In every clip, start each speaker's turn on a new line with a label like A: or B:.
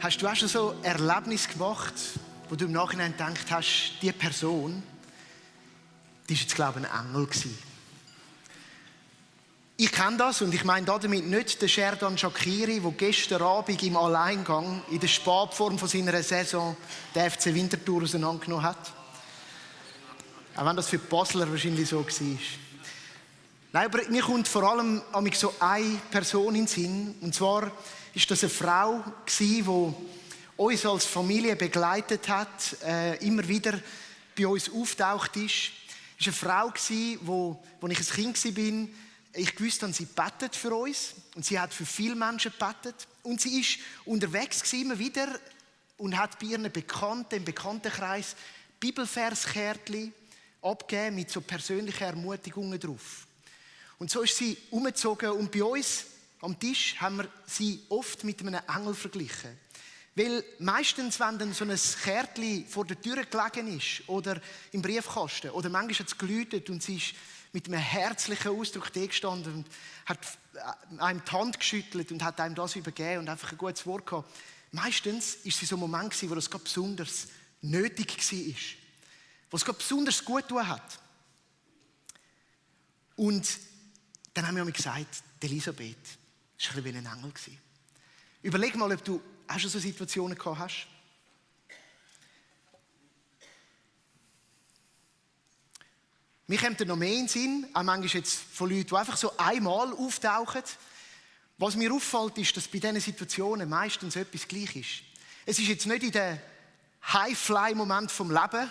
A: Hast du auch schon so ein Erlebnis gemacht, wo du im Nachhinein gedacht hast, die Person, die war jetzt, glaube ich, ein Engel gewesen. Ich kenne das und ich meine damit nicht den Sherdan Shaqiri, der gestern Abend im Alleingang in der Spätform von seiner Saison den FC Winterthur auseinandergenommen hat. Auch wenn das für die Basler wahrscheinlich so war. Nein, aber mir kommt vor allem so eine Person in den Sinn. Und zwar war das eine Frau, die uns als Familie begleitet hat, immer wieder bei uns auftaucht ist. Es war eine Frau, wo ich ein Kind war, ich wusste, sie betet für uns. Und sie hat für viele Menschen gebetet. Und sie war unterwegs immer wieder und hat bei ihren Bekannten, im Bekanntenkreis, Bibelverskärtchen abgegeben mit so persönlichen Ermutigungen drauf. Und so ist sie umgezogen und bei uns am Tisch haben wir sie oft mit einem Engel verglichen. Weil meistens, wenn dann so ein Kärtchen vor der Tür gelegen ist oder im Briefkasten oder manchmal hat es geläutet und sie ist mit einem herzlichen Ausdruck da gestanden und hat einem die Hand geschüttelt und hat einem das übergeben und einfach ein gutes Wort gehabt. Meistens war sie so ein Moment, wo das gerade besonders nötig war. Wo es gerade besonders gut getan hat. Und dann haben wir mir gesagt, Elisabeth, das war ein bisschen wie ein Engel. Überleg mal, ob du auch schon so Situationen gehabt hast. Mir kommt noch mehr in den Sinn, auch manchmal jetzt von Leuten, die einfach so einmal auftauchen. Was mir auffällt, ist, dass bei diesen Situationen meistens etwas gleich ist. Es ist jetzt nicht in den High-Fly-Moment vom Leben,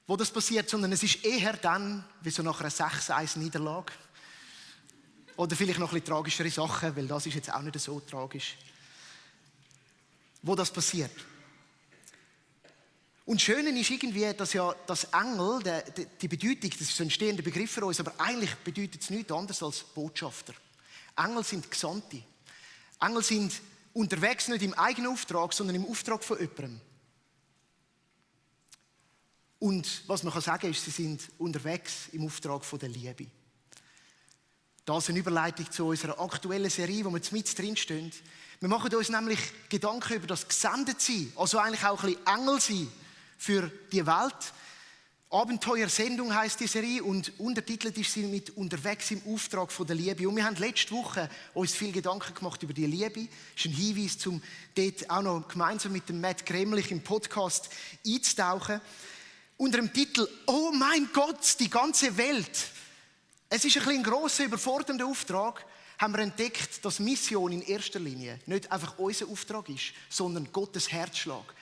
A: wo das passiert, sondern es ist eher dann, wie so nach einer 6-1-Niederlage. Oder vielleicht noch ein bisschen tragischere Sachen, weil das ist jetzt auch nicht so tragisch. Wo das passiert. Und das Schöne ist irgendwie, dass ja das Engel, die Bedeutung, das ist so ein stehender Begriff für uns, aber eigentlich bedeutet es nichts anderes als Botschafter. Engel sind Gesandte. Engel sind unterwegs nicht im eigenen Auftrag, sondern im Auftrag von jemandem. Und was man sagen kann, ist, sie sind unterwegs im Auftrag von der Liebe. Das ist eine Überleitung zu unserer aktuellen Serie, wo wir mit drin stehen. Wir machen uns nämlich Gedanken über das Gesendetsein, also eigentlich auch ein bisschen Engel sein für die Welt. Abenteuersendung heisst die Serie und untertitelt ist sie mit «Unterwegs im Auftrag von der Liebe». Und wir haben letzte Woche uns viel Gedanken gemacht über die Liebe. Das ist ein Hinweis, um dort auch noch gemeinsam mit dem Matt Gremlich im Podcast einzutauchen. Unter dem Titel «Oh mein Gott, die ganze Welt». Es ist ein grosser, überfordernder Auftrag, haben wir entdeckt, dass Mission in erster Linie nicht einfach unser Auftrag ist, sondern Gottes Herzschlag.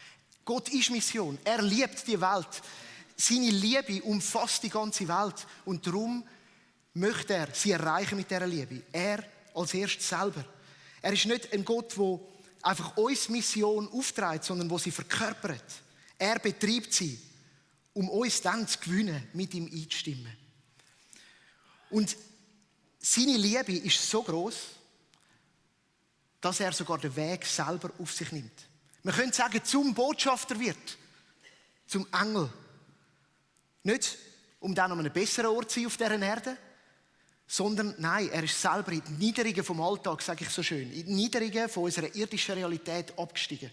A: Gott ist Mission. Er liebt die Welt. Seine Liebe umfasst die ganze Welt. Und darum möchte er sie erreichen mit dieser Liebe. Er als erstes selber. Er ist nicht ein Gott, der einfach uns Mission aufträgt, sondern der sie verkörpert. Er betreibt sie, um uns dann zu gewinnen, mit ihm einzustimmen. Und seine Liebe ist so groß, dass er sogar den Weg selber auf sich nimmt. Man könnte sagen, zum Botschafter wird, zum Engel. Nicht, um dann an einem besseren Ort zu sein auf dieser Erde, sondern nein, er ist selber in die Niederungen vom Alltag, sage ich so schön, in die Niederungen von unserer irdischen Realität abgestiegen.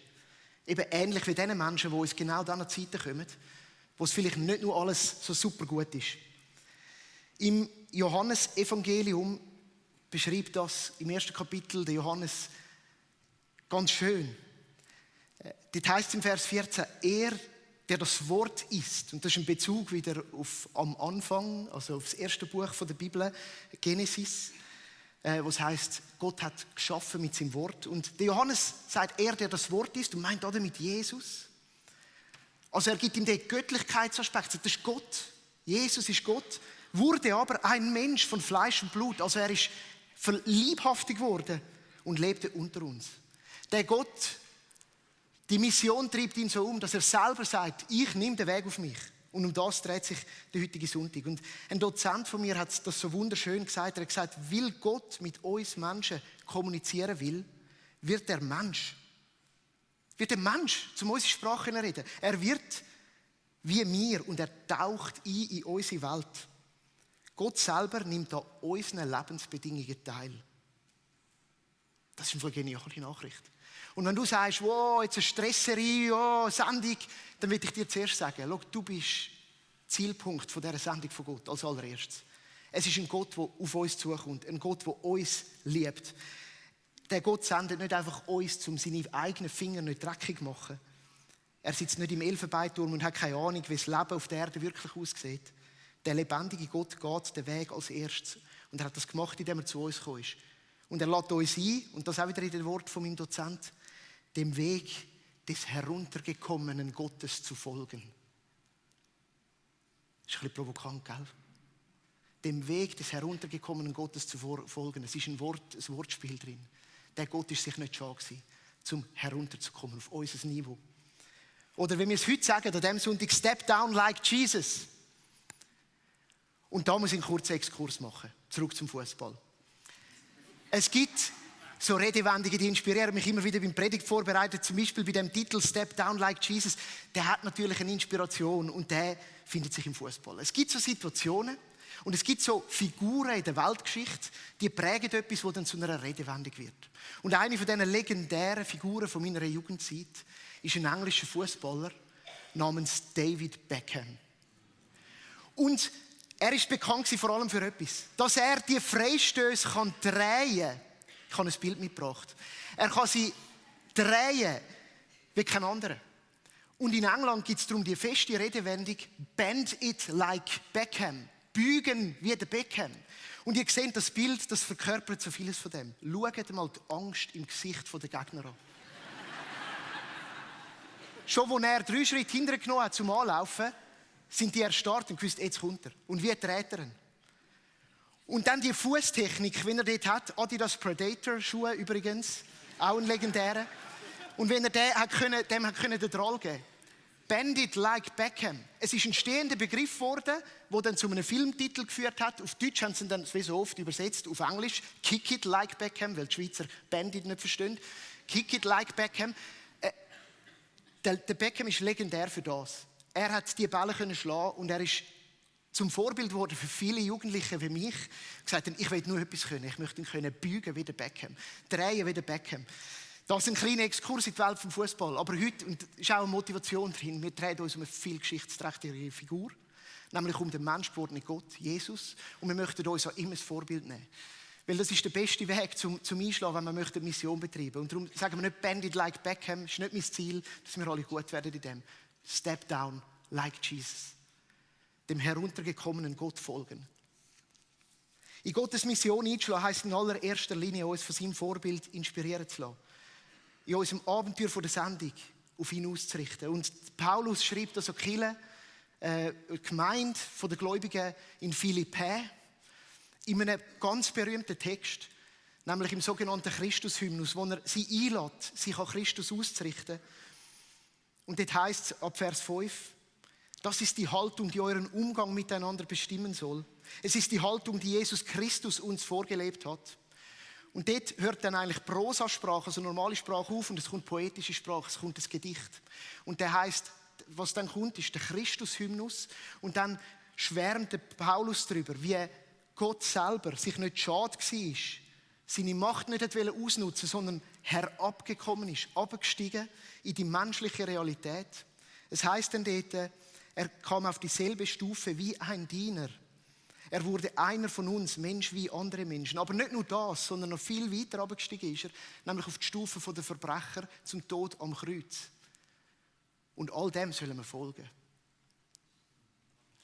A: Eben ähnlich wie diesen Menschen, die uns genau dann an Zeiten kommen, wo es vielleicht nicht nur alles so super gut ist. Im Johannes-Evangelium beschreibt das im 1. Kapitel der Johannes ganz schön. Dort heißt es im Vers 14, er, der das Wort ist, und das ist ein Bezug wieder am Anfang, also auf das erste Buch der Bibel, Genesis, wo es heißt, Gott hat geschaffen mit seinem Wort. Und der Johannes sagt, er, der das Wort ist, und meint damit Jesus. Also er gibt ihm den Göttlichkeitsaspekt, das ist Gott. Jesus ist Gott, wurde aber ein Mensch von Fleisch und Blut. Also er ist verliebhaftig geworden und lebte unter uns. Der Gott, die Mission treibt ihn so dass er selber sagt, ich nehme den Weg auf mich. Und um das dreht sich der heutige Sonntag. Und ein Dozent von mir hat das so wunderschön gesagt. Er hat gesagt, weil Gott mit uns Menschen kommunizieren will, wird der Mensch zu unserer Sprache reden. Er wird wie wir und er taucht ein in unsere Welt. Gott selber nimmt an unseren Lebensbedingungen teil. Das ist eine geniale Nachricht. Und wenn du sagst, wow, jetzt eine Stresserie, oh, Sendung, dann will ich dir zuerst sagen, schau, du bist Zielpunkt von dieser Sendung von Gott als allererstes. Es ist ein Gott, der auf uns zukommt, ein Gott, der uns liebt. Der Gott sendet nicht einfach uns, um seine eigenen Finger nicht dreckig zu machen. Er sitzt nicht im Elfenbeinturm und hat keine Ahnung, wie das Leben auf der Erde wirklich aussieht. Der lebendige Gott geht den Weg als erstes. Und er hat das gemacht, indem er zu uns gekommen ist. Und er lädt uns ein, und das auch wieder in den Worten von meinem Dozent, dem Weg des heruntergekommenen Gottes zu folgen. Das ist ein bisschen provokant, gell? Dem Weg des heruntergekommenen Gottes zu folgen. Es ist ein Wortspiel drin. Der Gott ist sich nicht schade gewesen, zum herunterzukommen auf unser Niveau. Oder wenn wir es heute sagen, an diesem Sonntag, step down like Jesus. Und da muss ich einen kurzen Exkurs machen. Zurück zum Fußball. Es gibt so Redewendungen, die inspirieren mich immer wieder beim Predigt vorbereitet. Zum Beispiel bei dem Titel Step Down Like Jesus. Der hat natürlich eine Inspiration und der findet sich im Fußball. Es gibt so Situationen und es gibt so Figuren in der Weltgeschichte, die prägen etwas, das dann zu einer Redewendung wird. Und eine von diesen legendären Figuren von meiner Jugendzeit ist ein englischer Fußballer namens David Beckham. Und er ist bekannt vor allem für etwas, dass er die Freistöße drehen kann. Ich habe ein Bild mitgebracht. Er kann sie drehen wie kein anderer. Und in England gibt es darum die feste Redewendung «Bend it like Beckham». Bügen wie der Beckham. Und ihr seht das Bild, das verkörpert so vieles von dem. Schaut mal die Angst im Gesicht der Gegner an. Schon als er 3 Schritte hinterher genommen hat zum Anlaufen, sind die erstarrt und gewusst, jetzt kommt er. Und wie dreht er ihn? Und dann die Fußtechnik, wenn er dort hat, Adidas Predator Schuhe übrigens, auch ein legendärer. Und wenn er dem hat können den Drall geben. Bend it like Beckham. Es ist ein stehender Begriff geworden, der dann zu einem Filmtitel geführt hat. Auf Deutsch haben sie ihn dann, wie so oft, übersetzt auf Englisch. Kick it like Beckham, weil die Schweizer Bend it nicht verstehen. Kick it like Beckham. Der Beckham ist legendär für das. Er hat die Bälle können schlagen und er ist zum Vorbild geworden für viele Jugendliche wie mich. Gesagt haben, ich will nur etwas können. Ich möchte ihn können bügen wie der Beckham, drehen wie der Beckham. Das ist ein kleiner Exkurs in die Welt vom Fußball. Aber heute, und da ist auch eine Motivation drin, wir drehen uns um eine viel geschichtsträchtige Figur, nämlich um den menschgewordenen Gott, Jesus. Und wir möchten uns auch immer das Vorbild nehmen. Weil das ist der beste Weg zum Einschlagen, wenn man eine Mission betreiben möchte. Und darum sagen wir nicht «Bend it like Beckham», das ist nicht mein Ziel, dass wir alle gut werden in dem. «Step down like Jesus». Dem heruntergekommenen Gott folgen. In Gottes Mission einschlagen heisst in allererster Linie, uns von seinem Vorbild inspirieren zu lassen. In unserem Abenteuer von der Sendung auf ihn auszurichten. Und Paulus schreibt also Kirche, Gemeinde der Gläubigen in Philippi, in einem ganz berühmten Text, nämlich im sogenannten Christus-Hymnus, wo er sie einlädt, sich an Christus auszurichten. Und dort heisst es ab Vers 5, das ist die Haltung, die euren Umgang miteinander bestimmen soll. Es ist die Haltung, die Jesus Christus uns vorgelebt hat. Und dort hört dann eigentlich Prosasprache, also normale Sprache auf und es kommt poetische Sprache, es kommt das Gedicht. Und der heisst, was dann kommt, ist der Christus-Hymnus. Und dann schwärmt der Paulus darüber, wie Gott selber sich nicht schade war, seine Macht nicht ausnutzen wollte, sondern herabgekommen ist, abgestiegen in die menschliche Realität. Es heisst dann dort, er kam auf dieselbe Stufe wie ein Diener. Er wurde einer von uns, Mensch wie andere Menschen. Aber nicht nur das, sondern noch viel weiter abgestiegen ist er, nämlich auf die Stufe der Verbrecher zum Tod am Kreuz. Und all dem sollen wir folgen.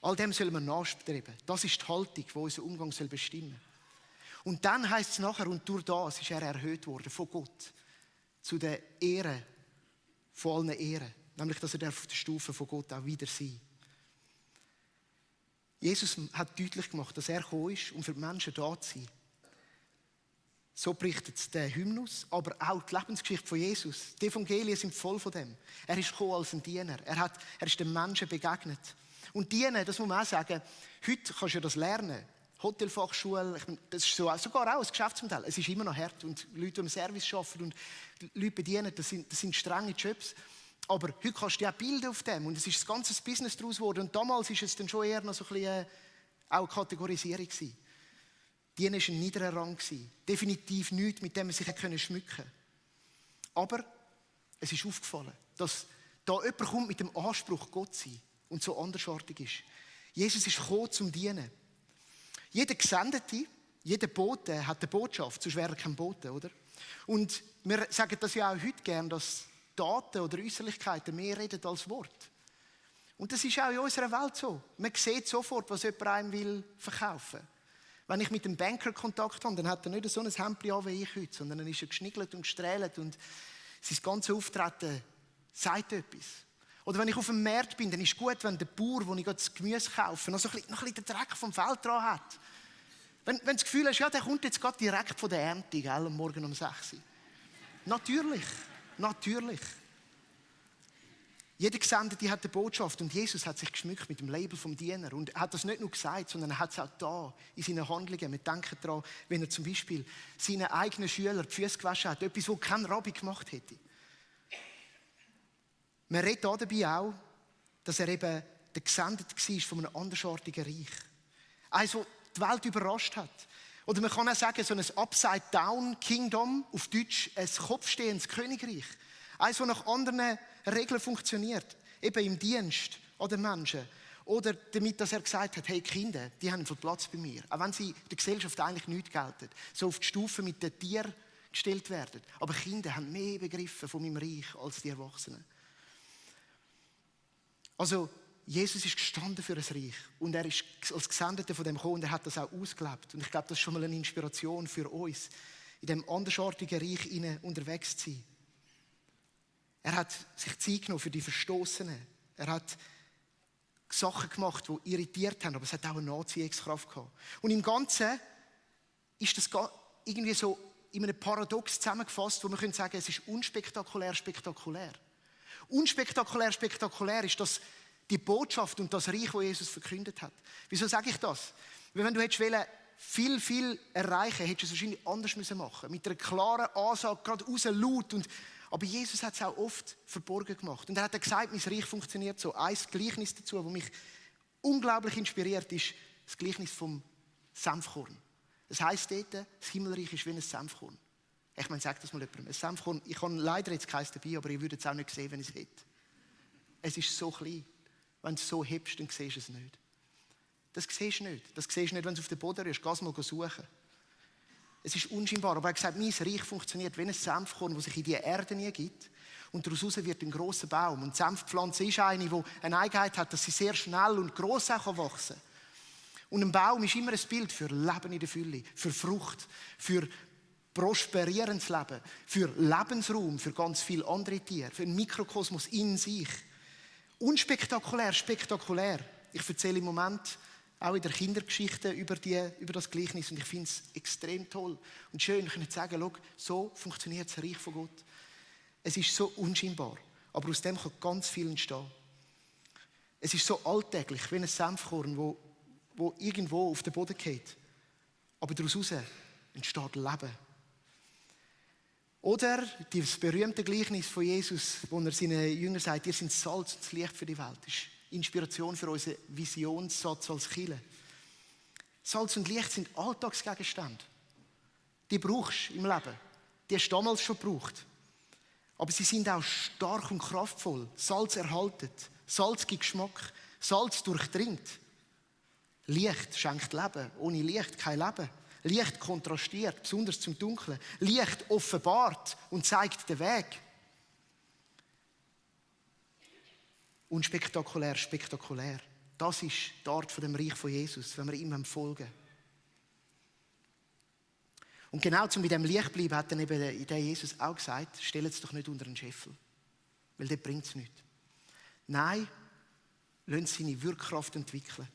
A: All dem sollen wir nachstreben. Das ist die Haltung, die unseren Umgang bestimmen soll. Und dann heisst es nachher, und durch das ist er erhöht worden von Gott zu der Ehre, von allen Ehren. Nämlich, dass er auf der Stufe von Gott auch wieder sein. Jesus hat deutlich gemacht, dass er gekommen ist, um für die Menschen da zu sein. So berichtet der Hymnus, aber auch die Lebensgeschichte von Jesus. Die Evangelien sind voll von dem. Er ist gekommen als ein Diener. Er ist den Menschen begegnet. Und dienen, das muss man auch sagen, heute kannst du ja das lernen. Hotelfachschule, das ist sogar auch ein Geschäftsmodell. Es ist immer noch hart. Und Leute, die im Service arbeiten und Leute bedienen, das sind strenge Jobs. Aber heute kannst du ja bilden auf dem. Und es ist ein ganzes Business daraus geworden. Und damals war es dann schon eher noch so ein bisschen auch eine Kategorisierung gewesen. Dienen war ein niederer Rang. Definitiv nichts, mit dem man sich schmücken konnte. Aber es ist aufgefallen, dass da jemand kommt mit dem Anspruch, Gott zu sein und so andersartig ist. Jesus ist gekommen, zum Dienen. Jeder Gesendete, jeder Bote hat eine Botschaft, sonst wäre er kein Bote, oder? Und wir sagen das ja auch heute gern, dass Taten oder Äußerlichkeiten mehr reden als Wort. Und das ist auch in unserer Welt so. Man sieht sofort, was jemand einem will verkaufen. Wenn ich mit einem Banker Kontakt habe, dann hat er nicht so ein Hemd an wie ich heute, sondern dann ist er geschniggelt und gestrählt und sein ganzes Auftreten sagt etwas. Oder wenn ich auf dem Markt bin, dann ist es gut, wenn der Bauer, wo ich das Gemüse kaufe, noch ein bisschen den Dreck vom Feld dran hat. Wenn du das Gefühl hast, ja, der kommt jetzt gerade direkt von der Ernte, gell, am Morgen um 6 Uhr. Natürlich. Jeder Gesendete hat eine Botschaft und Jesus hat sich geschmückt mit dem Label vom Diener und er hat das nicht nur gesagt, sondern er hat es auch da in seinen Handlungen. Wir denken daran, wenn er zum Beispiel seinen eigenen Schülern die Füße gewaschen hat, etwas, was kein Rabbi gemacht hätte. Man redet dabei auch, dass er eben der Gesendete war von einem andersartigen Reich. Eins, das die Welt überrascht hat. Oder man kann auch sagen, so ein Upside-Down-Kingdom, auf Deutsch ein kopfstehendes Königreich. Eins, das nach anderen Regeln funktioniert. Eben im Dienst an den Menschen. Oder damit, dass er gesagt hat, hey, Kinder, die haben viel Platz bei mir. Auch wenn sie in der Gesellschaft eigentlich nicht gelten. So auf die Stufe mit den Tieren gestellt werden. Aber Kinder haben mehr begriffen von meinem Reich als die Erwachsenen. Also, Jesus ist gestanden für ein Reich und er ist als Gesendeter von dem gekommen und er hat das auch ausgelebt. Und ich glaube, das ist schon mal eine Inspiration für uns, in dem andersartigen Reich unterwegs zu sein. Er hat sich Zeit genommen für die Verstoßenen. Er hat Sachen gemacht, die irritiert haben, aber es hat auch eine Anziehungskraft gehabt. Und im Ganzen ist das irgendwie so in einem Paradox zusammengefasst, wo man sagen könnte, es ist unspektakulär, spektakulär. Unspektakulär, spektakulär ist das die Botschaft und das Reich, das Jesus verkündet hat. Wieso sage ich das? Weil wenn du hättest viel erreichen, hättest du es wahrscheinlich anders machen müssen. Mit einer klaren Ansage, gerade raus, laut. Aber Jesus hat es auch oft verborgen gemacht. Und er hat gesagt, mein Reich funktioniert so. Ein Gleichnis dazu, das mich unglaublich inspiriert, ist das Gleichnis vom Senfkorn. Es heisst dort, das Himmelreich ist wie ein Senfkorn. Ich meine, sag das mal jemandem. Ein Senfkorn, ich habe leider jetzt keins dabei, aber ihr würdet es auch nicht sehen, wenn ich es hätte. Es ist so klein. Wenn du es so hebst, dann siehst du es nicht. Das siehst du nicht. Das siehst du nicht, wenn du auf den Boden rührst. Geh es mal suchen. Es ist unscheinbar. Aber er hat gesagt, mein Reich funktioniert wie ein Senfkorn, das sich in die Erde nie gibt. Und daraus wird ein grosser Baum. Und die Senfpflanze ist eine, die eine Eigenheit hat, dass sie sehr schnell und gross auch wachsen kann. Und ein Baum ist immer ein Bild für Leben in der Fülle, für Frucht, für prosperierendes Leben, für Lebensraum, für ganz viele andere Tiere, für einen Mikrokosmos in sich. Unspektakulär, spektakulär. Ich erzähle im Moment auch in der Kindergeschichte über das Gleichnis und ich finde es extrem toll und schön, ich kann sagen, schau, so funktioniert das Reich von Gott. Es ist so unscheinbar, aber aus dem kann ganz viel entstehen. Es ist so alltäglich, wie ein Senfkorn, wo irgendwo auf den Boden geht. Aber daraus entsteht Leben. Oder das berühmte Gleichnis von Jesus, wo er seinen Jüngern sagt, ihr seid Salz und das Licht für die Welt. Das ist Inspiration für unseren Visionssatz als Kirche. Salz und Licht sind Alltagsgegenstände. Die brauchst du im Leben. Die hast du damals schon gebraucht. Aber sie sind auch stark und kraftvoll. Salz erhaltet. Salz gibt Geschmack. Salz durchdringt. Licht schenkt Leben. Ohne Licht kein Leben. Licht kontrastiert, besonders zum Dunklen. Licht offenbart und zeigt den Weg. Unspektakulär, spektakulär. Das ist die Art von dem Reich von Jesus, wenn wir ihm folgen. Und genau zum bei dem Licht bleiben, hat dann eben der Jesus auch gesagt, stellt es doch nicht unter einen Scheffel, weil der bringt es nicht. Nein, lasst seine Wirkkraft entwickeln.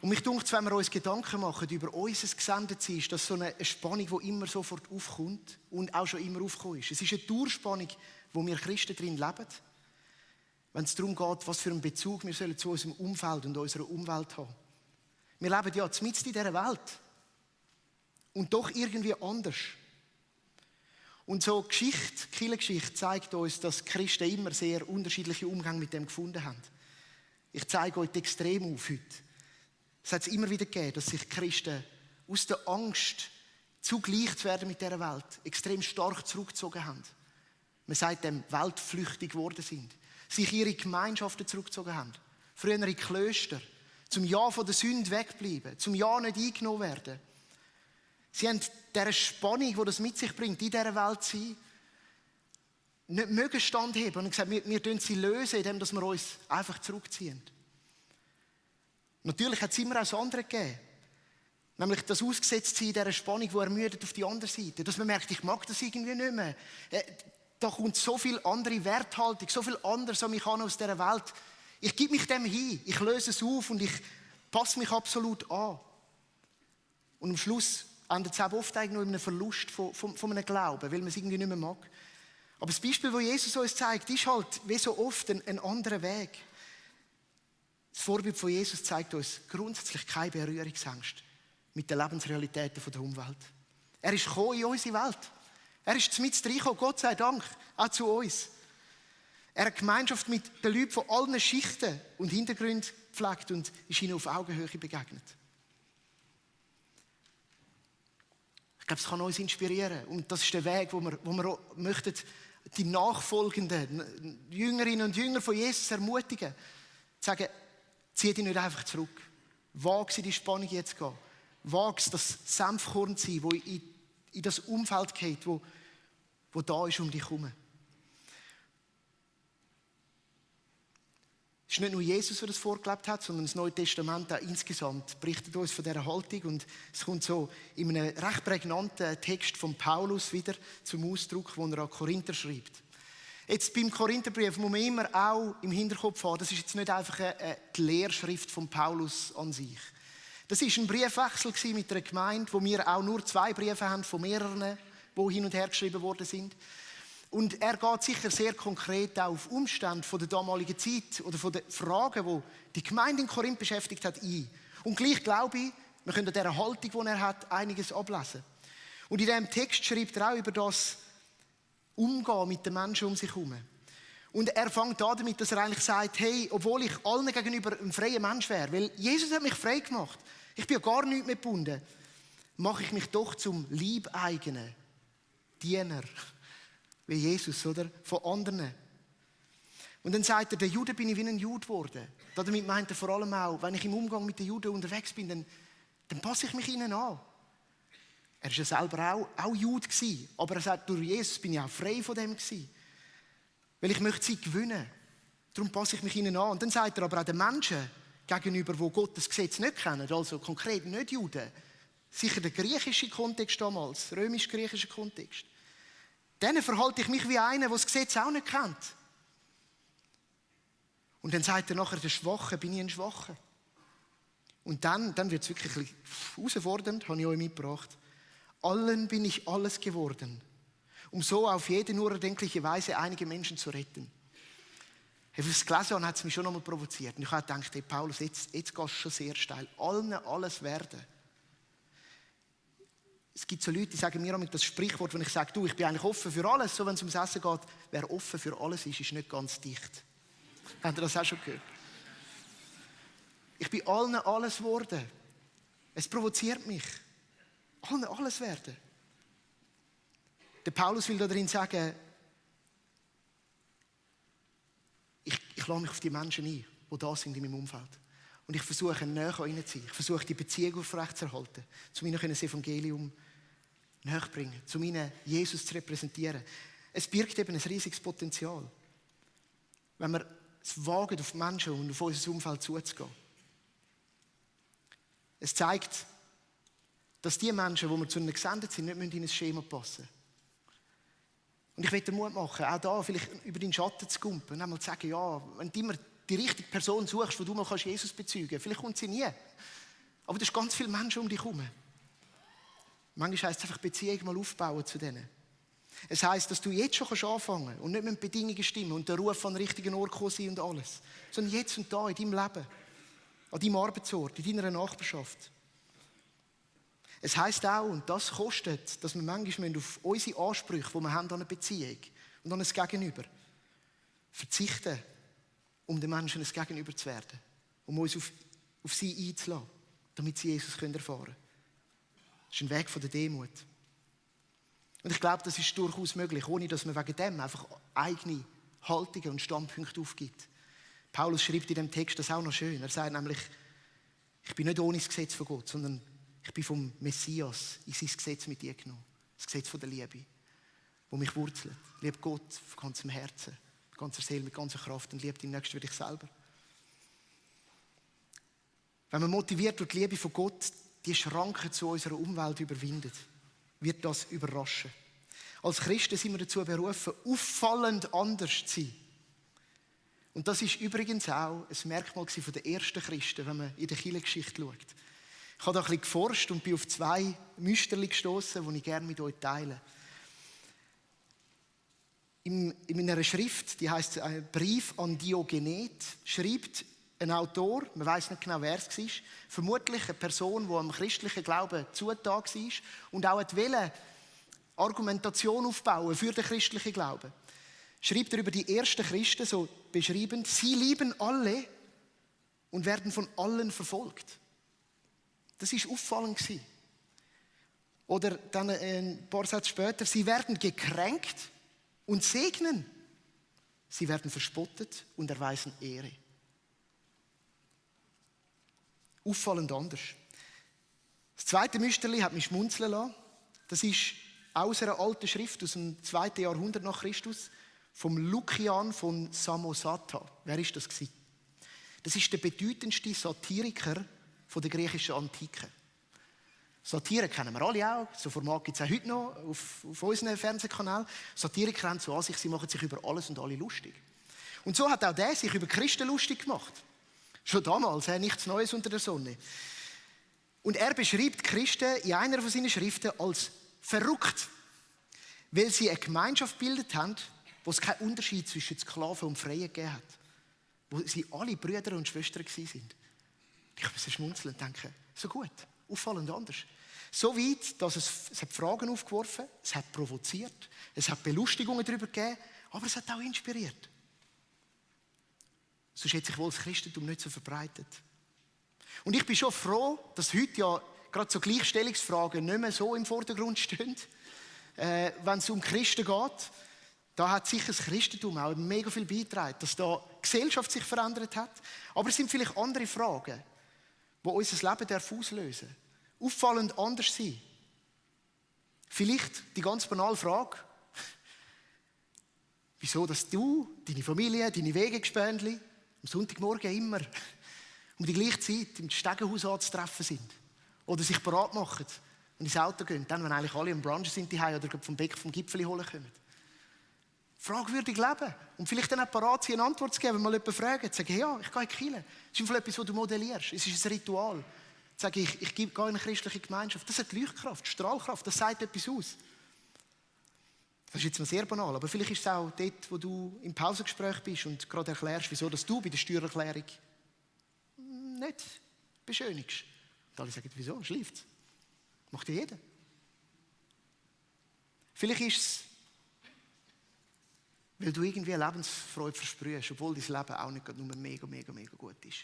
A: Und mich dunkt, wenn wir uns Gedanken machen über unser Gesendetsein, ist das so eine Spannung, die immer sofort aufkommt und auch schon immer aufgekommen ist. Es ist eine Dauerspannung, wo wir Christen drin leben, wenn es darum geht, was für einen Bezug wir sollen zu unserem Umfeld und unserer Umwelt haben. Wir leben ja mitten in dieser Welt und doch irgendwie anders. Und so Kirchengeschichte zeigt uns, dass Christen immer sehr unterschiedliche Umgänge mit dem gefunden haben. Ich zeige euch die Extreme auf heute. Es hat es immer wieder gegeben, dass sich Christen aus der Angst, zugleich zu werden mit dieser Welt, extrem stark zurückgezogen haben. Man sagt dem, weltflüchtig geworden sind. Sich ihre Gemeinschaften zurückgezogen haben. Früher in Klöster. Zum Ja von der Sünde wegbleiben. Zum Ja nicht eingenommen werden. Sie haben dieser Spannung, die das mit sich bringt, in dieser Welt zu sein, nicht mögen standheben. Und gesagt, wir lösen sie lösen, indem wir uns einfach zurückziehen. Natürlich hat es immer auch das andere gegeben. Nämlich das Ausgesetztsein dieser Spannung, die ermüdet auf die andere Seite. Dass man merkt, ich mag das irgendwie nicht mehr. Da kommt so viel andere Werthaltung, so viel anderes an mich an aus dieser Welt. Ich gebe mich dem hin, ich löse es auf und ich passe mich absolut an. Und am Schluss endet es auch oft eigentlich nur in einem Verlust von einem Glauben, weil man es irgendwie nicht mehr mag. Aber das Beispiel, das Jesus uns zeigt, ist halt wie so oft ein anderer Weg. Das Vorbild von Jesus zeigt uns grundsätzlich keine Berührungsängste mit den Lebensrealitäten der Umwelt. Er ist gekommen in unsere Welt. Er ist mit reingekommen, Gott sei Dank, auch zu uns. Er hat Gemeinschaft mit den Leuten von allen Schichten und Hintergründen gepflegt und ist ihnen auf Augenhöhe begegnet. Ich glaube, es kann uns inspirieren. Und das ist der Weg, wo wir auch möchten, die nachfolgenden Jüngerinnen und Jünger von Jesus ermutigen. Zu sagen, zieh dich nicht einfach zurück. Wage es in die Spannung jetzt zu gehen. Wage es, das Senfkorn zu sein, das in das Umfeld geht, wo da ist um dich herum. Es ist nicht nur Jesus, der das vorgelebt hat, sondern das Neue Testament auch insgesamt berichtet uns von dieser Haltung. Und es kommt so in einem recht prägnanten Text von Paulus wieder zum Ausdruck, wo er an Korinther schreibt. Jetzt beim Korintherbrief muss man immer auch im Hinterkopf haben, das ist jetzt nicht einfach die Lehrschrift von Paulus an sich. Das war ein Briefwechsel mit einer Gemeinde, wo wir auch nur 2 Briefe haben von mehreren, die hin und her geschrieben worden sind. Und er geht sicher sehr konkret auch auf Umstände von der damaligen Zeit oder von den Fragen, die die Gemeinde in Korinth beschäftigt hat, ein. Und gleich glaube ich, wir können an dieser Haltung, die er hat, einiges ablesen. Und in diesem Text schreibt er auch über das Umgehen mit den Menschen um sich herum. Und er fängt an damit, dass er eigentlich sagt, hey, obwohl ich allen gegenüber ein freier Mensch wäre, weil Jesus hat mich frei gemacht, ich bin ja gar nicht mehr gebunden, mache ich mich doch zum liebeigenen Diener, wie Jesus, oder? Von anderen. Und dann sagt er, der Jude bin ich wie ein Jude geworden. Damit meint er vor allem auch, wenn ich im Umgang mit den Juden unterwegs bin, dann passe ich mich ihnen an. Er war ja selber auch Jude gewesen, aber er sagt, durch Jesus bin ich auch frei von dem gewesen. Weil ich möchte sie gewinnen. Darum passe ich mich ihnen an. Und dann sagt er aber auch den Menschen gegenüber, die Gottes Gesetz nicht kennen, also konkret nicht Juden, sicher der griechische Kontext damals, römisch-griechischer Kontext, denen verhalte ich mich wie einer, der das Gesetz auch nicht kennt. Und dann sagt er nachher, der Schwache bin ich ein Schwacher. Und dann wird es wirklich herausfordernd, habe ich euch mitgebracht. Allen bin ich alles geworden, um so auf jede nur erdenkliche Weise einige Menschen zu retten. Als ich es gelesen habe, hat es mich schon einmal provoziert. Und ich habe gedacht, hey Paulus, jetzt gehst du schon sehr steil. Allen alles werden. Es gibt so Leute, die sagen mir auch das Sprichwort, wenn ich sage, du, ich bin eigentlich offen für alles, so wenn es ums Essen geht, wer offen für alles ist nicht ganz dicht. Habt ihr das auch schon gehört? Ich bin allen alles geworden. Es provoziert mich. Allen alles werden. Der Paulus will da drin sagen, ich lasse mich auf die Menschen ein, die da sind in meinem Umfeld. Und ich versuche, näher an ihnen zu sein. Ich versuche, die Beziehung aufrechtzuerhalten, um ihnen das Evangelium näher zu bringen, um ihnen Jesus zu repräsentieren. Es birgt eben ein riesiges Potenzial, wenn wir es wagen, auf Menschen und auf unser Umfeld zuzugehen. Es zeigt, dass die Menschen, die wir zu ihnen gesendet sind, nicht in ein Schema passen müssen. Und ich will dir Mut machen, auch da vielleicht über deinen Schatten zu kumpen und einmal zu sagen, ja, wenn du immer die richtige Person suchst, wo du mal Jesus bezeugen kannst, vielleicht kommt sie nie. Aber du hast ganz viele Menschen um dich herum. Manchmal heisst es einfach, Beziehung mal aufbauen zu denen. Es heisst, dass du jetzt schon anfangen kannst und nicht mit Bedingungen stimmen und der Ruf an den richtigen Ort kommen sein und alles. Sondern jetzt und da in deinem Leben, an deinem Arbeitsort, in deiner Nachbarschaft. Es heisst auch, und das kostet, dass wir manchmal auf unsere Ansprüche, die wir haben an eine Beziehung und an ein Gegenüber, verzichten, um den Menschen ein Gegenüber zu werden, um uns auf sie einzulassen, damit sie Jesus erfahren können. ist ein Weg von der Demut. Und ich glaube, das ist durchaus möglich, ohne dass man wegen dem einfach eigene Haltungen und Standpunkte aufgibt. Paulus schreibt in dem Text das auch noch schön. Er sagt nämlich, ich bin nicht ohne das Gesetz von Gott, sondern ich bin vom Messias in sein Gesetz mit dir genommen. Das Gesetz von der Liebe, das mich wurzelt. Liebe Gott von ganzem Herzen, mit ganzer Seele, mit ganzer Kraft und liebe den Nächsten wie dich selber. Wenn man motiviert durch die Liebe von Gott die Schranken zu unserer Umwelt überwindet, wird das überraschen. Als Christen sind wir dazu berufen, auffallend anders zu sein. Und das ist übrigens auch ein Merkmal der ersten Christen, wenn man in der Kirchengeschichte schaut. Ich habe da ein bisschen geforscht und bin auf 2 Müsterchen gestossen, die ich gerne mit euch teile. In einer Schrift, die heißt Brief an Diogenet, schreibt ein Autor, man weiß nicht genau, wer es war, vermutlich eine Person, die am christlichen Glauben zugetan war und auch wollte Argumentation aufbauen für den christlichen Glauben. Schreibt er über die ersten Christen so beschrieben, sie lieben alle und werden von allen verfolgt. Das war auffallend. Oder dann ein paar Sätze später, sie werden gekränkt und segnen. Sie werden verspottet und erweisen Ehre. Auffallend anders. Das zweite Müsterli hat mich schmunzeln lassen. Das ist aus einer alten Schrift aus dem 2. Jahrhundert nach Christus vom Lukian von Samosata. Wer ist das gewesen? Das ist der bedeutendste Satiriker von der griechischen Antike. Satire kennen wir alle auch. So Format gibt es auch heute noch auf unseren Fernsehkanälen. Satiriker haben so an sich, sie machen sich über alles und alle lustig. Und so hat auch der sich über Christen lustig gemacht. Schon damals, nichts Neues unter der Sonne. Und er beschreibt Christen in einer von seinen Schriften als verrückt, weil sie eine Gemeinschaft gebildet haben, wo es keinen Unterschied zwischen Sklaven und Freien gegeben hat. Wo sie alle Brüder und Schwestern waren. Ich muss schmunzeln und denken, so gut, auffallend anders. So weit, dass es hat Fragen aufgeworfen, es hat provoziert, es hat Belustigungen darüber gegeben, aber es hat auch inspiriert. Sonst hätte sich wohl das Christentum nicht so verbreitet. Und ich bin schon froh, dass heute ja gerade so Gleichstellungsfragen nicht mehr so im Vordergrund stehen, wenn es um Christen geht. Da hat sicher das Christentum auch mega viel beigetragen, dass da die Gesellschaft sich verändert hat. Aber es sind vielleicht andere Fragen, die unser Leben auslösen dürfen. Auffallend anders sein. Vielleicht die ganz banale Frage, wieso, dass du, deine Familie, deine Weggespendli am Sonntagmorgen immer um die gleiche Zeit im Stegenhaus anzutreffen sind. Oder sich bereit machen und ins Auto gehen, dann, wenn eigentlich alle am Brunch sind, die oder vom Bäck vom Gipfeli holen kommen. Fragwürdig leben. Und vielleicht dann auch bereit sein, eine Antwort zu geben, wenn mal jemand fragt. Sagen, ja, ich gehe in die Kirche. Das ist etwas, was du modellierst. Es ist ein Ritual. Sage ich gehe in eine christliche Gemeinschaft. Das hat Leuchtkraft, Strahlkraft, das sagt etwas aus. Das ist jetzt mal sehr banal, aber vielleicht ist es auch dort, wo du im Pausengespräch bist und gerade erklärst, wieso dass du bei der Steuererklärung nicht beschönigst. Und alle sagen, wieso? Schläft. Macht ja jeder. Vielleicht ist es, weil du irgendwie eine Lebensfreude versprühst, obwohl dein Leben auch nicht nur mega, mega, mega gut ist.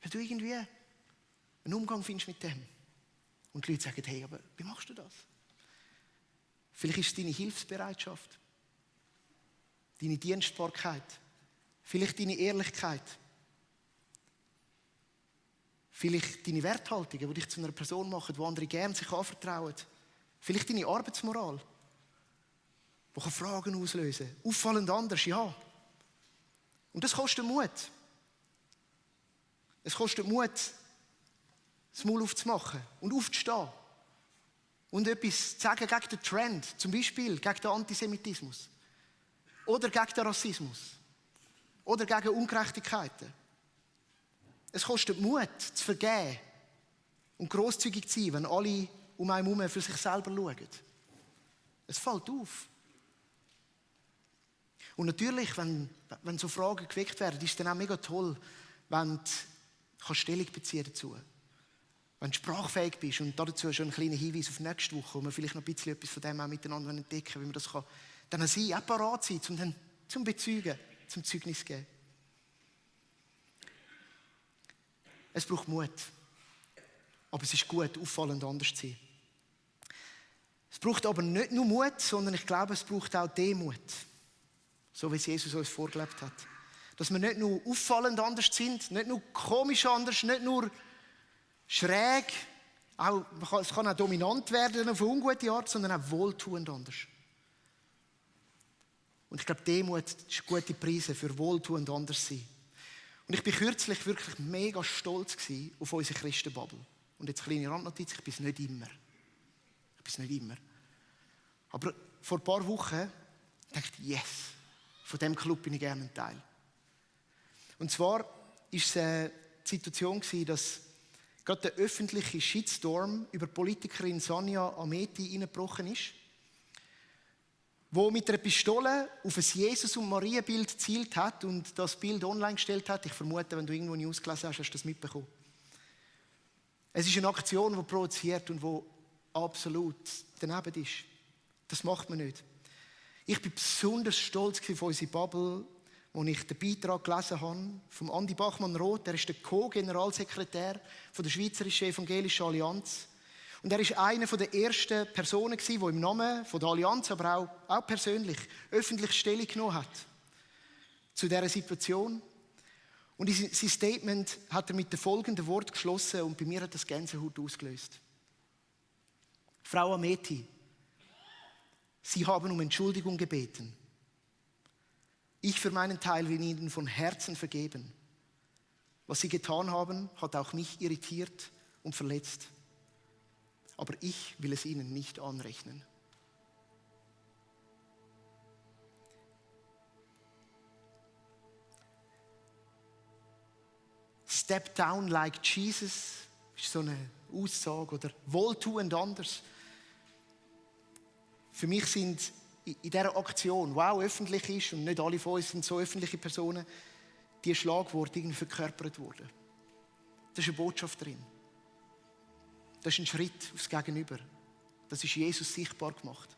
A: Weil du irgendwie einen Umgang findest mit dem. Und die Leute sagen, hey, aber wie machst du das? Vielleicht ist es deine Hilfsbereitschaft, deine Dienstbarkeit, vielleicht deine Ehrlichkeit, vielleicht deine Werthaltungen, die dich zu einer Person machen, die andere gerne sich anvertrauen, vielleicht deine Arbeitsmoral, die kann Fragen auslösen kann. Auffallend anders, ja. Und das kostet Mut. Es kostet Mut, das Maul aufzumachen und aufzustehen. Und etwas zu sagen gegen den Trend, zum Beispiel gegen den Antisemitismus. Oder gegen den Rassismus. Oder gegen Ungerechtigkeiten. Es kostet Mut, zu vergeben und grosszügig zu sein, wenn alle um einen herum für sich selber schauen. Es fällt auf. Und natürlich, wenn so Fragen geweckt werden, ist es dann auch mega toll, wenn du Stellung beziehen dazu. Wenn du sprachfähig bist und dazu schon einen kleinen Hinweis auf nächste Woche, wo wir vielleicht noch ein bisschen etwas von dem auch miteinander entdecken, wie man das kann, dann sein, auch parat sein, zum Bezeugen, zum Zeugnis geben. Es braucht Mut. Aber es ist gut, auffallend anders zu sein. Es braucht aber nicht nur Mut, sondern ich glaube, es braucht auch Demut. So wie es Jesus uns vorgelebt hat. Dass wir nicht nur auffallend anders sind, nicht nur komisch anders, nicht nur schräg, es kann auch dominant werden auf eine ungute Art, sondern auch wohltuend anders. Und ich glaube, Demut ist gute Preise für wohltuend anders sein. Und ich war kürzlich wirklich mega stolz auf unsere Christenbubble. Und jetzt eine kleine Randnotiz, ich bin es nicht immer. Aber vor ein paar Wochen dachte ich, yes, von diesem Club bin ich gerne ein Teil. Und zwar war es die Situation, dass gerade der öffentliche Shitstorm über Politikerin Sanja Ameti reingebrochen ist, wo mit einer Pistole auf ein Jesus- und Marienbild gezielt hat und das Bild online gestellt hat. Ich vermute, wenn du irgendwo News gelesen hast, hast du das mitbekommen. Es ist eine Aktion, die provoziert und die absolut daneben ist. Das macht man nicht. Ich bin besonders stolz auf unsere Bubble, als ich den Beitrag gelesen habe von Andi Bachmann-Roth. Er ist der Co-Generalsekretär der Schweizerischen Evangelischen Allianz. Und er war eine der ersten Personen, die im Namen der Allianz, aber auch persönlich, öffentlich Stellung genommen hat zu dieser Situation. Und sein Statement hat er mit dem folgenden Wort geschlossen und bei mir hat das Gänsehaut ausgelöst. Frau Ameti, Sie haben um Entschuldigung gebeten. Ich für meinen Teil will Ihnen von Herzen vergeben. Was Sie getan haben, hat auch mich irritiert und verletzt. Aber ich will es Ihnen nicht anrechnen. Step down like Jesus ist so eine Aussage oder wohltuend anders. Für mich sind in dieser Aktion, die auch öffentlich ist und nicht alle von uns sind so öffentliche Personen, die Schlagworte irgendwie verkörpert worden. Da ist eine Botschaft drin. Das ist ein Schritt aufs Gegenüber. Das ist Jesus sichtbar gemacht.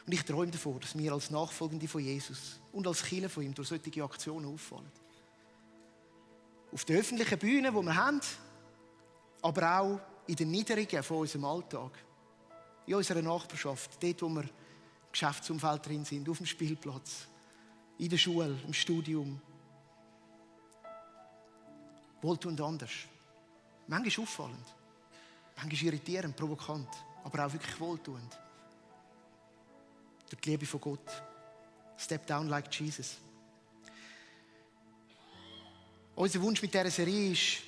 A: Und ich träume davon, dass wir als Nachfolgende von Jesus und als Kirche von ihm durch solche Aktionen auffallen. Auf der öffentlichen Bühne, die wir haben, aber auch in den Niederungen von unserem Alltag. In unserer Nachbarschaft, dort, wo wir im Geschäftsumfeld drin sind, auf dem Spielplatz, in der Schule, im Studium. Wohltuend anders. Manchmal auffallend, manchmal irritierend, provokant, aber auch wirklich wohltuend. Durch die Liebe von Gott. Step down like Jesus. Unser Wunsch mit dieser Serie ist,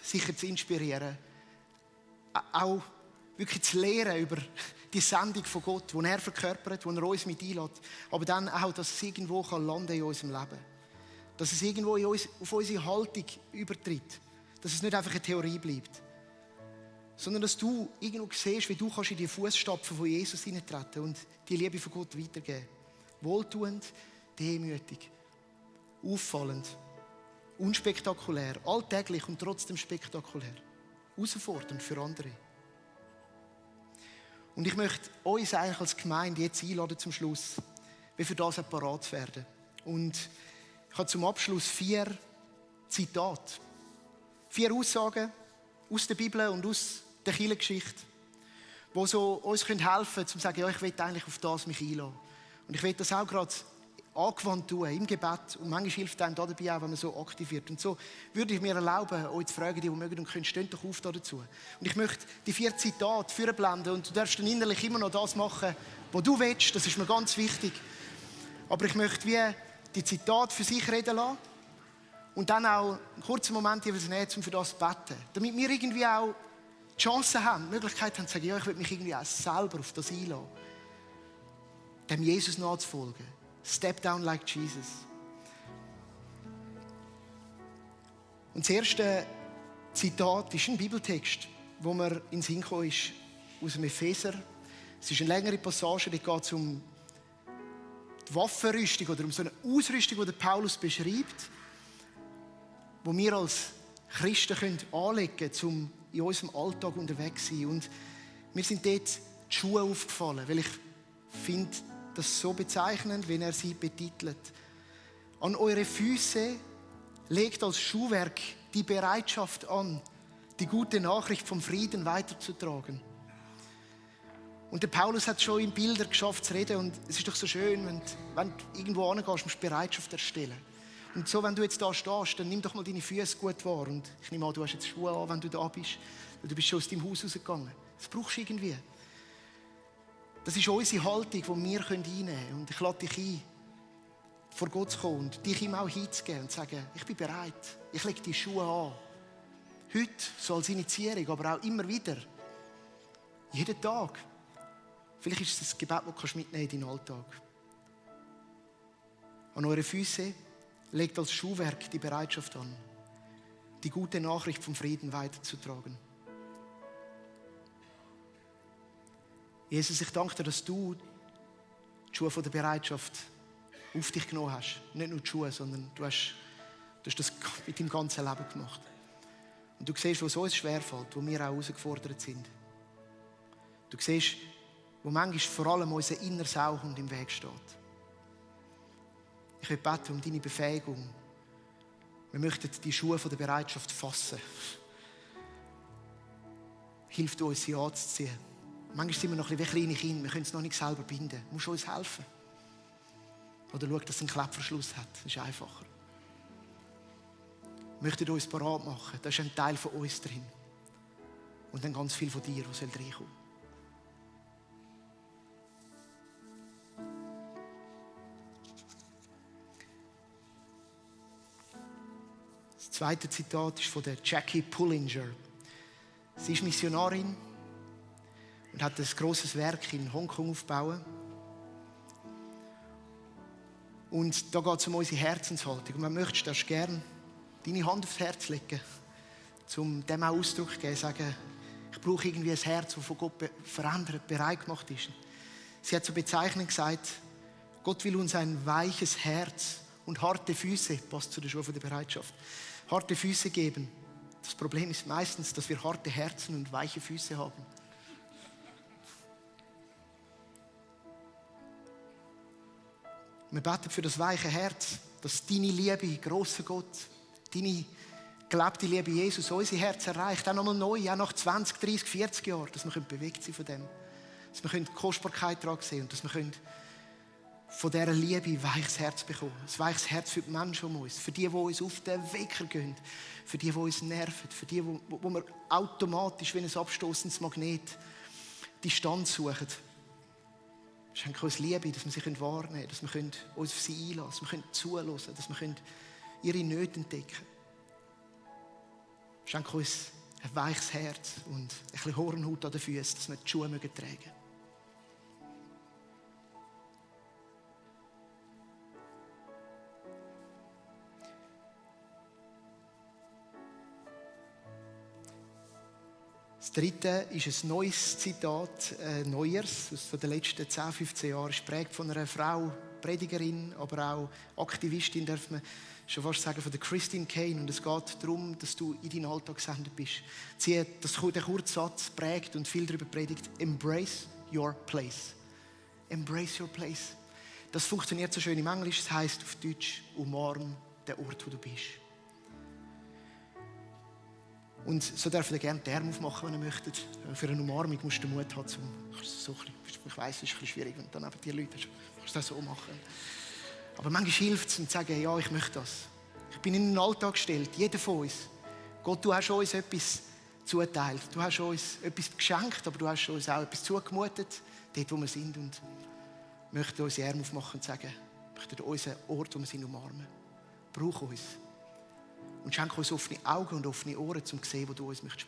A: sicher zu inspirieren, auch wirklich zu lehren über die Sendung von Gott, die er verkörpert, die er uns mit einlädt, aber dann auch, dass es irgendwo landen kann in unserem Leben. Dass es irgendwo auf unsere Haltung übertritt. Dass es nicht einfach eine Theorie bleibt. Sondern dass du irgendwo siehst, wie du kannst in die Fußstapfen von Jesus hineintreten und die Liebe von Gott weitergeben. Wohltuend, demütig, auffallend, unspektakulär, alltäglich und trotzdem spektakulär. Herausfordernd für andere. Und ich möchte uns eigentlich als Gemeinde jetzt einladen zum Schluss, wie für das parat zu werden. Und ich habe zum Abschluss 4 Zitate. 4 Aussagen aus der Bibel und aus der Kirchengeschichte, die so uns helfen können, um zu sagen, ja, ich will eigentlich auf das mich einladen. Und ich will das auch gerade angewandt tun, im Gebet. Und manchmal hilft einem dabei auch, wenn man so aktiv wird. Und so würde ich mir erlauben, euch zu fragen, die mögen und können, steht doch auf dazu. Und ich möchte die 4 Zitate vorblenden und du darfst dann innerlich immer noch das machen, was du willst. Das ist mir ganz wichtig. Aber ich möchte wie die Zitate für sich reden lassen und dann auch einen kurzen Moment jeweils nehmen, um für das zu beten. Damit wir irgendwie auch die Chance haben, die Möglichkeit haben zu sagen, ja, ich will mich irgendwie auch selber auf das einlassen. Dem Jesus nachzufolgen. Step down like Jesus. Und das erste Zitat ist ein Bibeltext, wo mir in den Sinn gekommen ist, aus dem Epheser. Es ist eine längere Passage, die geht um die Waffenrüstung oder um so eine Ausrüstung, die Paulus beschreibt, wo wir als Christen anlegen können, um in unserem Alltag unterwegs zu sein. Und mir sind dort die Schuhe aufgefallen, weil ich finde, das so bezeichnend, wenn er sie betitelt. An eure Füße legt als Schuhwerk die Bereitschaft an, die gute Nachricht vom Frieden weiterzutragen. Und der Paulus hat schon in Bildern geschafft zu reden und es ist doch so schön, wenn du irgendwo hingehst, musst du Bereitschaft erstellen. Und so, wenn du jetzt da stehst, dann nimm doch mal deine Füße gut wahr. Und ich nehme an, du hast jetzt Schuhe an, wenn du da bist. Du bist schon aus deinem Haus rausgegangen. Das brauchst du irgendwie. Das ist unsere Haltung, die wir einnehmen können. Und ich lade dich ein, vor Gott zu kommen und dich ihm auch hinzugeben und zu sagen, ich bin bereit, ich lege die Schuhe an. Heute, so als Initiierung, aber auch immer wieder. Jeden Tag. Vielleicht ist es ein Gebet, das du mitnehmen in deinen Alltag. An eure Füße legt als Schuhwerk die Bereitschaft an, die gute Nachricht vom Frieden weiterzutragen. Jesus, ich danke dir, dass du die Schuhe von der Bereitschaft auf dich genommen hast. Nicht nur die Schuhe, sondern du hast das mit deinem ganzen Leben gemacht. Und du siehst, wo es uns schwerfällt, wo wir auch herausgefordert sind. Du siehst, wo manchmal vor allem unser inneres Augen im Weg steht. Ich will beten um deine Befähigung. Wir möchten die Schuhe von der Bereitschaft fassen. Hilf uns, sie anzuziehen. Manchmal sind wir noch ein bisschen wie kleine Kinder, wir können es noch nicht selber binden. Du musst uns helfen. Oder schau, dass es einen Klettverschluss hat. Das ist einfacher. Wir möchten uns parat machen. Da ist ein Teil von uns drin. Und dann ganz viel von dir, was soll reinkommen. Das zweite Zitat ist von der Jackie Pullinger. Sie ist Missionarin und hat ein grosses Werk in Hongkong aufgebaut. Und da geht es um unsere Herzenshaltung. Und wenn du möchtest, darfst du gerne deine Hand aufs Herz legen, um dem auch Ausdruck zu geben, sagen, ich brauche irgendwie ein Herz, das von Gott verändert, bereit gemacht ist. Sie hat zur Bezeichnung gesagt, Gott will uns ein weiches Herz und harte Füße, passt zu der Schule der Bereitschaft, harte Füße geben. Das Problem ist meistens, dass wir harte Herzen und weiche Füße haben. Wir beten für das weiche Herz, dass deine Liebe, grosser Gott, deine gelebte Liebe Jesus unser Herz erreicht. Auch nochmal neu, auch nach 20, 30, 40 Jahren, dass wir bewegt sein von dem. Dass wir die Kostbarkeit daran sehen und dass wir von dieser Liebe ein weiches Herz bekommen. Ein weiches Herz für die Menschen um uns, für die uns auf den Wecker gehen, für die uns nerven, für die, wo wir automatisch wie ein abstoßendes Magnet Distanz suchen. Schenke uns Liebe, dass wir sie wahrnehmen können, dass wir uns auf sie einlassen, dass wir zuhören, dass wir ihre Nöte entdecken können. Schenke uns ein weiches Herz und ein bisschen Hornhaut an den Füßen, dass wir die Schuhe tragen mögen. Das dritte ist ein neues Zitat, neues, das von den letzten 10, 15 Jahren ist geprägt von einer Frau, Predigerin, aber auch Aktivistin, darf man schon fast sagen, von der Christine Caine. Und es geht darum, dass du in deinen Alltag gesendet bist. Sie hat den Kurzsatz geprägt und viel darüber predigt. Embrace your place. Embrace your place. Das funktioniert so schön im Englisch. Das heisst auf Deutsch, umarm den Ort, wo du bist. Und so dürft ihr gerne die Arme aufmachen, wenn ihr möchtet. Für eine Umarmung musst du Mut haben. Ich weiss, es ist ein bisschen schwierig, wenn du dann eben die Leute hast. Du kannst das so machen. Aber manchmal hilft es, zu sagen, ja, ich möchte das. Ich bin in den Alltag gestellt, jeder von uns. Gott, du hast uns etwas zuteilt. Du hast uns etwas geschenkt, aber du hast uns auch etwas zugemutet, dort, wo wir sind. Und wir möchten unsere Arme aufmachen und sagen, wir möchten unseren Ort, wo wir sind, umarmen. Brauch uns. Und schenke uns offene Augen und offene Ohren, um zu sehen, wo du uns brauchen möchtest.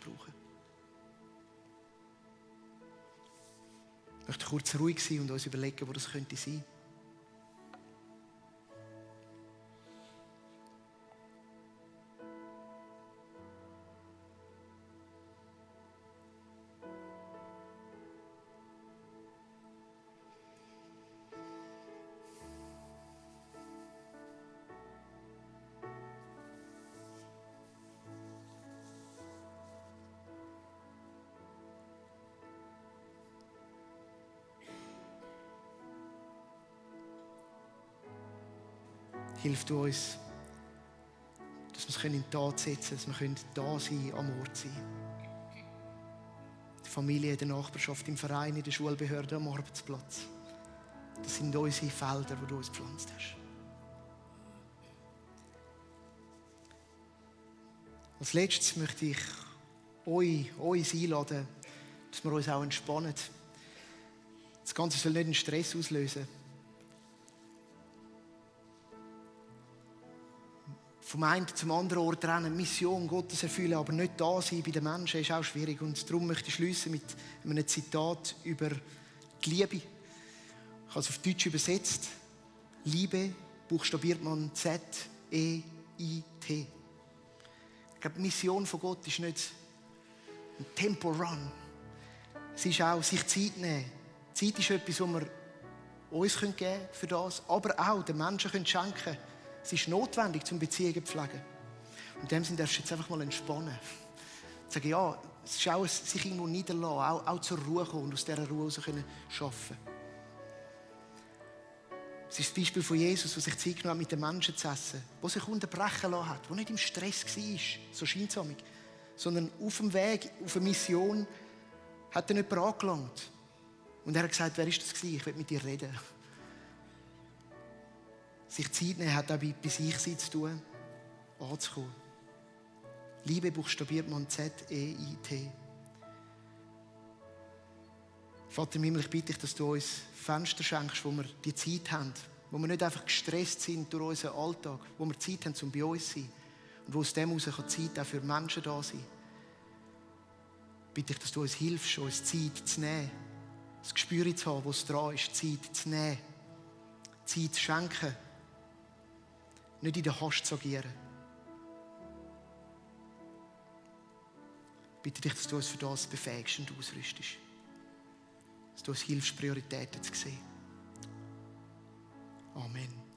A: Ich möchte kurz ruhig sein und uns überlegen, wo das könnte sein. Hilf du uns, dass wir es in die Tat setzen können, dass wir da sein, am Ort sein. Die Familie, in der Nachbarschaft, im Verein, in der Schulbehörde, am Arbeitsplatz. Das sind unsere Felder, die du uns gepflanzt hast. Als letztes möchte ich uns einladen, dass wir uns auch entspannen. Das Ganze soll nicht einen Stress auslösen. Vom einen zum anderen Ort rennen, Mission Gottes erfüllen, aber nicht da sein bei den Menschen, ist auch schwierig. Und darum möchte ich schließen mit einem Zitat über die Liebe. Ich habe es auf Deutsch übersetzt. Liebe buchstabiert man Z-E-I-T. Ich glaube, die Mission von Gott ist nicht ein Tempo-Run. Es ist auch, sich Zeit nehmen. Zeit ist etwas, was wir uns geben können für das, aber auch den Menschen schenken können. Es ist notwendig, um Beziehungen zu pflegen. Und in dem Sinne darfst du jetzt einfach mal entspannen. Sagen, ja, es ist auch sich irgendwo niederlassen, auch zur Ruhe kommen und aus dieser Ruhe heraus arbeiten können. Es ist das Beispiel von Jesus, der sich Zeit genommen hat, mit den Menschen zu essen, der sich unterbrechen lassen hat, der nicht im Stress war, so scheint es, sondern auf dem Weg, auf eine Mission, hat er jemanden angelangt. Und er hat gesagt, wer ist das gewesen? Ich will mit dir reden. Sich Zeit nehmen hat auch bei sich sein zu tun, anzukommen. Liebe buchstabiert man Z-E-I-T. Vater im Himmel, ich bitte dich, dass du uns Fenster schenkst, wo wir die Zeit haben, wo wir nicht einfach gestresst sind durch unseren Alltag, wo wir Zeit haben, um bei uns zu sein und wo aus dem heraus Zeit auch für Menschen da sein kann. Bitte dich, dass du uns hilfst, uns Zeit zu nehmen, das Gespür zu haben, wo es dran ist, Zeit zu nehmen, Zeit zu schenken, nicht in der Hast zu agieren. Bitte dich, dass du uns für das befähigst und ausrüstest. Dass du uns hilfst, Prioritäten zu sehen. Amen.